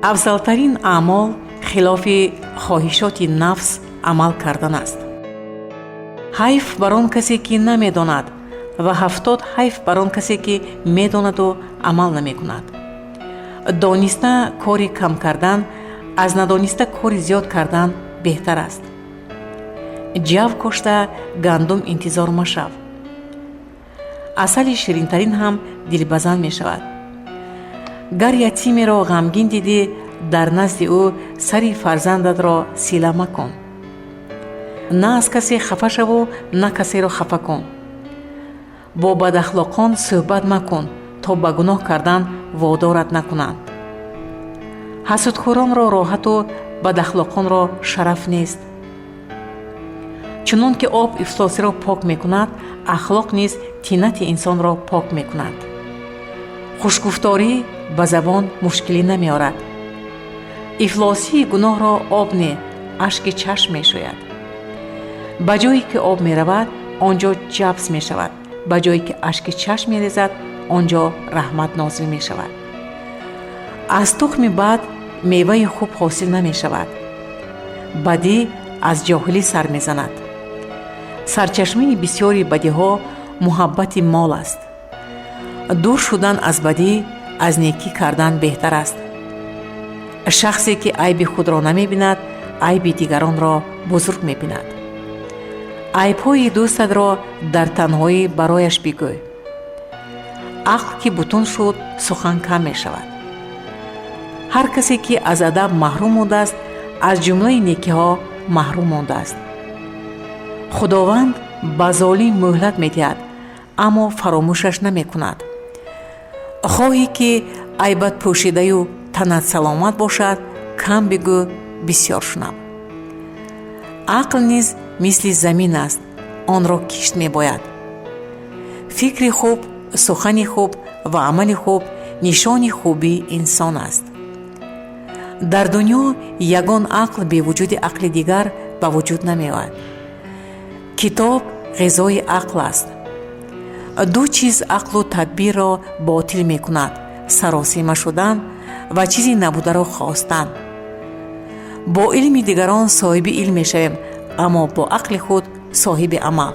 Афзалтарин аъмол хилофи хоҳишоти нафс амал кардан аст. Ҳайф бар он касе, ки намедонад, ва 70 ҳайф бар он касе, ки медонаду амал намекунад. Дониста кори кам кардан аз надониста кори зиёд кардан беҳтар аст. Ҷав кошта, гандум интизор машав. Асали ширинтарин ҳам дилбазан мешавад. Гар ятимеро ғамгин дидӣ, дар назди ӯ сари фарзандатро сила макун. На аз касе хафа шаву на касеро хафа кун. Бо бадахлоқон суҳбат макун, то ба гуноҳ кардан водорат накунанд. Ҳасудхӯронро роҳату бадахлоқонро шараф нест. Чунон ки об ифлосиро пок мекунад, ахлоқ низ тинати инсонро пок мекунад. Хушгуфторӣ ба забон мушкилӣ намеорад. Ифлосии гуноҳро об не, ашки чашм мешӯяд. Ба ҷое ки об меравад, он ҷо ҷабз мешавад, ба ҷое ки ашки чашм мерезад, он ҷо раҳмат нозил мешавад. Аз тухми бад меваи хуб ҳосил намешавад. Бадӣ аз ҷоҳилӣ сар мезанад. Сарчашмаи бисёри бадиҳо муҳаббати мол аст. Дур шудан аз бадӣ аз некӣ кардан беҳтар аст. Шахсе ки айби худро намебинад, айби дигаронро бузург мебинад. Айбҳои дӯстатро дар танҳоӣ барояш бигӯй. Ақл ки бутун шуд, сухан кам мешавад. Ҳар касе ки аз адаб маҳрум мондааст, аз ҷумлаи некиҳо маҳрум мондааст. Худованд ба золим муҳлат медиҳад, аммо фаромӯшаш намекунад. Хоҳӣ ки айбат пӯшидаю танат саломат бошад, кам бигӯ, бисёр шунав. Ақл низ мисли замин аст, онро кишт мебояд. Фикри хуб, сухани хуб ва амали хуб нишони хубии инсон аст. Дар дунё ягон ақл бевуҷуди ақли дигар ба вуҷуд намеояд. Китоб ғизои ақл аст. Ду чиз ақлу тадбирро ботил мекунад: саросима шудан ва чизи набударо хостан. Бо илми дигарон соҳиби илм мешавем, аммо бо ақли худ соҳиби амал.